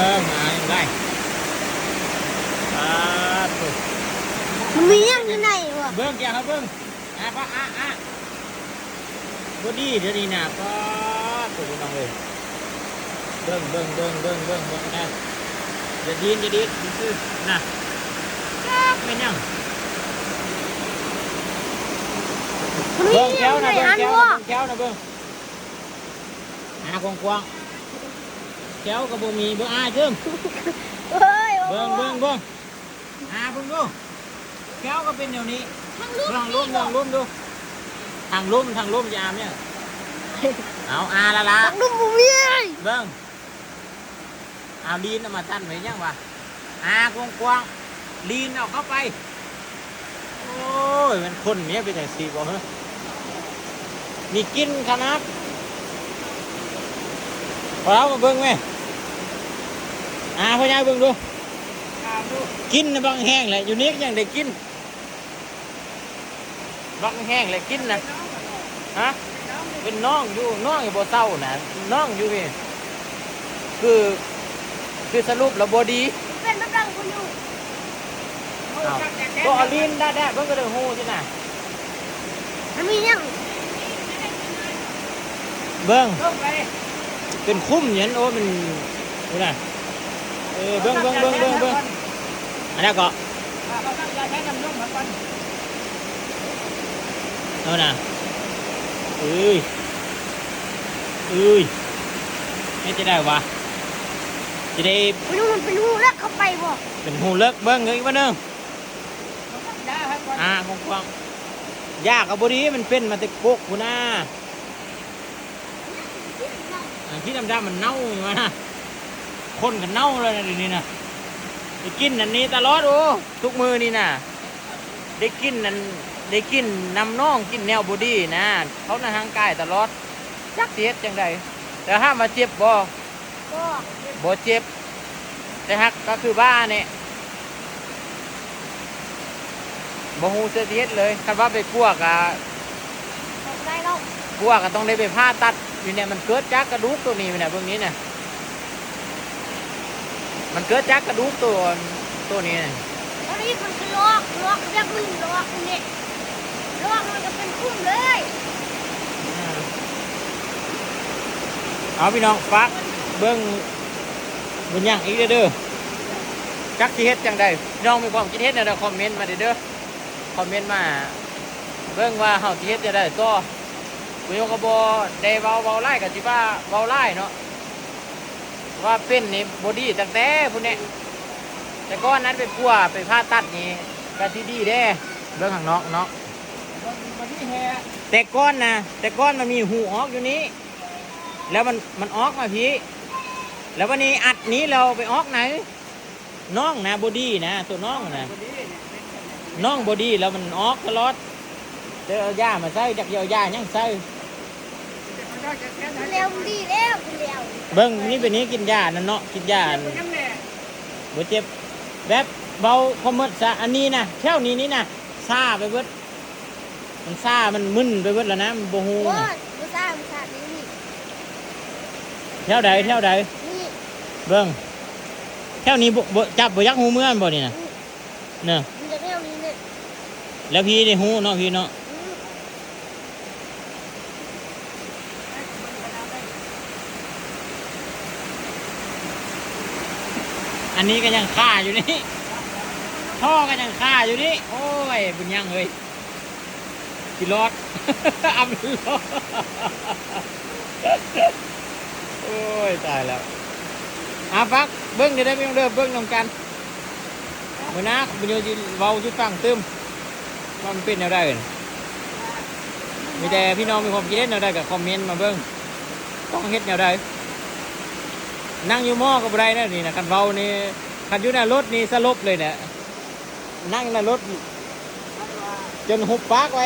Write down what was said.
ເອີ ຫາຍັງໄດ້ ປາດໂທ້ ມັນມີຫຍັງຢູ່ໃນວະ? ເບິ່ງ ຢ່າໃຫ້ເບິ່ງ ອາ ປະ ອາ ອາ ບໍ່ດີເດນີ້ນະ ປາດໂທ້ ພີ່ນ້ອງເອີຍ ເບິ່ງ ເບິ່ງ ເບິ່ງ ເບິ່ງ ເບິ່ງ ເບິ່ງນະ ຢ່າດີນ ຢ່າດີນ ຊື່ໆ ນະ ຈັກແມ່ນຫຍັງ ມັນມີຫຍັງຢູ່ໃນຫັ້ນວະ? ເບິ່ງແຖວນະ ເບິ່ງແຖວນະ ເບິ່ງແຖວນະ ເບິ່ງ ຫາກວ້າງໆ ແຖວກໍບໍ່ມີ ເບິ່ງ ອາຍເດີ ເບິ່ງ ເບິ່ງ ເບິ່ງ ຫາເບິ່ງດູ ແຖວກໍເປັນແນວນີ້ ທາງລຸ່ມ ເບິ່ງທາງລຸ່ມ ທາງລຸ່ມດູ ທາງລຸ່ມ ທາງລຸ່ມ ຢ່າແມ່ ເອົາ ອາລະລະ ທາງລຸ່ມບໍ່ມີ ເບິ່ງ ເອົາ ລີນເອົາມາຕັນໄວ້ຫຍັງວະ? ອາກວ້າງໆ ລີນເອົາເຂົ້າໄປ ໂອ້ຍ ມັນຄົນເມຍເປັນຈັ່ງຊີ້ບໍ່ເຮີ? ມີກິ່ນຂະໜາດ ພວກເຮົາມາເບິ່ງແມ ອາ ພໍ່ໃຫຍ່ເບິ່ງດູ ກິ່ນນະບັກແຮງແຫຼະ ຢູ່ນີ້ກໍຍັງໄດ້ກິ່ນ ບັກແຮງແຫຼະກິ່ນນະ ຮະ ເປັນນ້ອງຢູ່ ນ້ອງຢູ່ບໍ່ເຊົານະ ນ້ອງຢູ່ພີ້ ຄື ຄືສະຫຼຸບແລ້ວບໍ່ດີ ເປັນແບບນັ້ນພຸ້ນຢູ່ ເອົ້າ ກໍເອົາລີນແດະໆ ເບິ່ງກໍໄດ້ຮູ້ຊີ້ນະ ມັນມີຫຍັງ ເບິ່ງ ເປັນຂຸມຫຍັງ ໂອ້ ມັນ ພຸ້ນນະ ເອີ ເບິ່ງ ເບິ່ງ ເບິ່ງ ເບິ່ງ ອັນນັ້ນກໍ ເອົານະ ເອີຍ ເອີຍ ເຮັດຈັ່ງໃດວະ ຊິໄດ້ ມັນເປັນຮູເລິກເຂົ້າໄປບໍ່? ເປັນຮູເລິກ ເບິ່ງອີກບາດໜຶ່ງ ອາ ກວ້າງໆ ຢາກໍບໍ່ດີ ມັນເປັນມາແຕ່ກົກພຸ້ນນາ. ອັນທີ່ດຳໆ ມັນເນົ່າຢູ່ນະ ຄົນກໍເນົ່າແລ້ວນະ ດຽວນີ້ນະ ໄດ້ກິນອັນນີ້ຕະຫຼອດ ໂອ້ ທຸກມື້ນີ້ນະ ໄດ້ກິນອັນ ໄດ້ກິນນ້ຳໜອງ ກິນແນວບໍ່ດີນະ ເຂົ້າໃນຮ່າງກາຍຕະຫຼອດ ຈັກຊິເຮັດຈັ່ງໃດ ແຕ່ຖາມວ່າເຈັບບໍ່? ບໍ່ ບໍ່ເຈັບ ແຕ່ຫາກກໍຄືບ້າແນ່ ບໍ່ຮູ້ຊິເຮັດເລີຍ ຄັນວ່າໄປປົວກະ ບໍ່ໄດ້ແລ້ວ ປົວກະຕ້ອງໄດ້ໄປຜ່າຕັດຢູ່ແນ່ ມັນເກີດຈາກກະດູກໂຕນີ້ນະ ເບິ່ງນີ້ນະ ມັນເກີດຈາກກະດູກໂຕ ໂຕນີ້ນະ ອັນນີ້ມັນຄືລອກ ລອກແບບມັນລອກນີ້ ລອກມັນກໍເປັນຂຸມເລີຍ ອືມ ເອົາ ພີ່ນ້ອງ ຝາກເບິ່ງ ບຸນຍັງອີກເດີ ຈັກຊິເຮັດຈັ່ງໃດ ພີ່ນ້ອງມີຄວາມຄິດເຫັນແນວໃດ ຄອມເມັນມາເດີ ຄອມເມັນມາເບິ່ງວ່າເຮົາຊິເຮັດຈັ່ງໃດຕໍ່ ບຸນຍົງກໍບໍ່ໄດ້ເວົ້າ ເວົ້າຫຼາຍກໍຊິວ່າເວົ້າຫຼາຍເນາະ ວ່າເປັນນີ້ບໍ່ດີຕັ້ງແຕ່ພຸ້ນແຫຼະ ແຕ່ກ່ອນນັ້ນໄປປົວໄປຜ່າຕັດນີ້ກໍຊິດີເດ້ ເບິ່ງຂ້າງນອກເນາະ ແຕ່ກ່ອນນະ ແຕ່ກ່ອນມັນມີຮູອອກຢູ່ນີ້ ແລ້ວມັນ ມັນອອກມາພີ້ ແລ້ວບາດນີ້ອັດນີ້ແລ້ວໄປອອກໃນ ໜອງນະບໍ່ດີນະ ໂຕໜອງນະ ໜອງບໍ່ດີແລ້ວມັນອອກຕະຫຼອດ ເຈົ້າເອົາຢາມາໃສ່ ຈັກຊິເອົາຢາຫຍັງໃສ່ ແລ້ວດີແລ້ວ ແລ້ວ ເບິ່ງນີ້ເປັນນີ້ ກິນຢານັ້ນເນາະ ກິນຢາອັນ ບໍ່ເຈັບ ແບບເວົ້າຄວາມໝົດຊະ ອັນນີ້ນະ ແຖວນີ້ນີ້ນະ ຊາໄປເບິດ ມັນຊາ ມັນມຶນໄປເບິດແລ້ວນະ ມັນບໍ່ຮູ້ ບໍ່ ບໍ່ຊາ ມັນຊາຢູ່ນີ້ ແຖວໃດ ແຖວໃດ ນີ້ ເບິ່ງ ແຖວນີ້ບໍ່ ບໍ່ ຈັບບໍ່ຢາກຮູ້ເມືອແມ່ນບໍ່ນີ້ນະ ອືມ ນະ ມັນຈະແຖວນີ້ແຫຼະ ແລ້ວພີ້ໄດ້ຮູ້ເນາະ ພີ້ເນາະ ອືມ ອັນນີ້ກໍຍັງຄາຢູ່ນີ້ ທໍ່ກໍຍັງຄາຢູ່ນີ້ ໂອ້ຍ ບຸນຍັງເອີຍ ຊິລອດ ອຳລອດ ໂອ້ຍ ຕາຍແລ້ວ ອາ ຝາກເບິ່ງເດີ ເດີ ເບິ່ງນຳກັນ ມື້ໜ້າບຸນໂຍຊິເວົ້າສູ່ຟັງຕື່ມ ວ່າມັນເປັນແນວໃດ ມີແຕ່ພີ່ນ້ອງມີຄວາມຄິດເຫັນແນວໃດກໍຄອມເມັນມາເບິ່ງ ຕ້ອງເຮັດແນວໃດ ນັ່ງຢູ່ໝໍ້ກໍບໍ່ໄດ້ແນວນີ້ນະ ຄັນເວົ້ານີ້ ຄັນຢູ່ໃນລົດນີ້ສະຫຼົບເລີຍນະ ນັ່ງໃນລົດຈົນຫຸບປາກໄວ້